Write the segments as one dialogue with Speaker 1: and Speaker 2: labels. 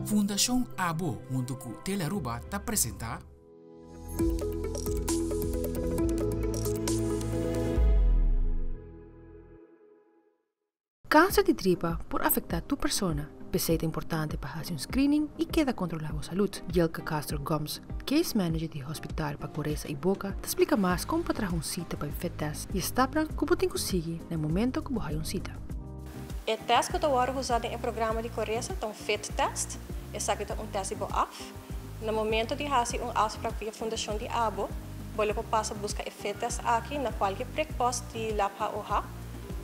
Speaker 1: Fundacion Abo hunto cu Telearuba ta presenta.
Speaker 2: Kanser di tripa por afektá tur persona, p'esei ta importante pa hasi un screening i keda kontrolá bo salud. Yelka Castro Gomes, case manager di Hospital pa Koresa i Boka, ta splika mas kon pa traha un sita pa e fit test i e stapnan ku bo tin ku sigui na e momento ku bo haya un sita.
Speaker 3: E test ku ta wòrdu usá den e programa di Koresa ta un fit test. Esaki ta un test di bo af. Na momento di hasi un afsprak via Fundashon di Abo, bo lo por pasa buska e fit test aki na kualke prikpost di Lab HOH.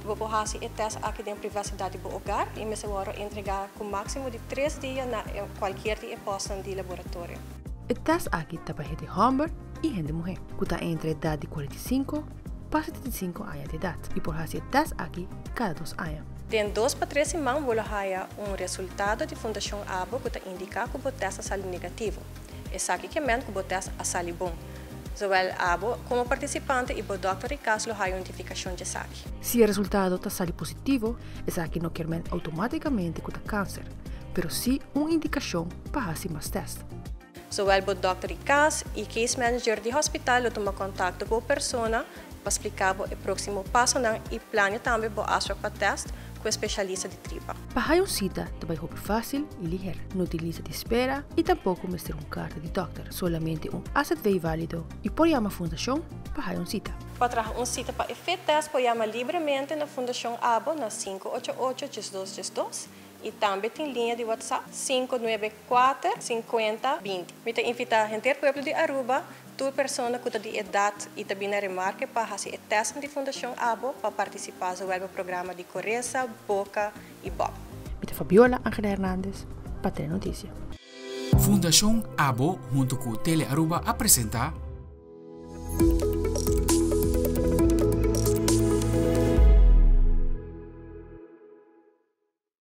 Speaker 3: Bo por hasi e tèst aki den privasidat di bo ogar i mester wòrdu entregá ku máksimo di tres dia na kualkier di e pòstnan di laboratorio.
Speaker 2: E tèst aki ta pa hende hòmber i hende muhé ku ta entre edat di 45 pa 75 aña di edat i por hasi e tèst aki kada dos aña.
Speaker 3: Den dos pa tres siman bo lo haya un resultado di Fundashon Abo ku ta indiká ku bo tèst a sali negativo. Esaki ke ment ku bo tèst a sali bon. Zowel abo komo partisipante i bo dòkter di kas lo haya un notifikashon djesaki.
Speaker 2: Si e resultado ta sali positivo, esaki no kier men outomátikamente ku ta kanser, pero sí un indikashon pa hasi mas tèst.
Speaker 3: Zowel bo dòkter di kas i case manager di hospital lo tuma kontakto ku bo persona pa splika bo e próksimo pasonan i plania tambe bo afsprak pa tèst ku e spesialista di tripa.
Speaker 2: Pa haya un sita ta bai hopi fásil i liher. No tin lista di spera i tampoko mester un karta di dòkter, solamente un azv válido i por yama Fundashon pa haya un sita.
Speaker 3: Pa traha un sita pa e fit test por yama libremente na Fundashon Abo na 588 12 12 i tambe tin liña di WhatsApp 594 50 20. Mi ta invita henter pueblo di Aruba, tur persona ku ta di edat i ta bini na remarke pa hasi e testnan di Fundashon Abo pa partisipá zowel bo programa di Koresa, Boka i Bob.
Speaker 2: Mi ta Fabiola Angela Hernandez pa Telenoticia.
Speaker 1: Fundashon Abo hunto ku Telearuba a presenta.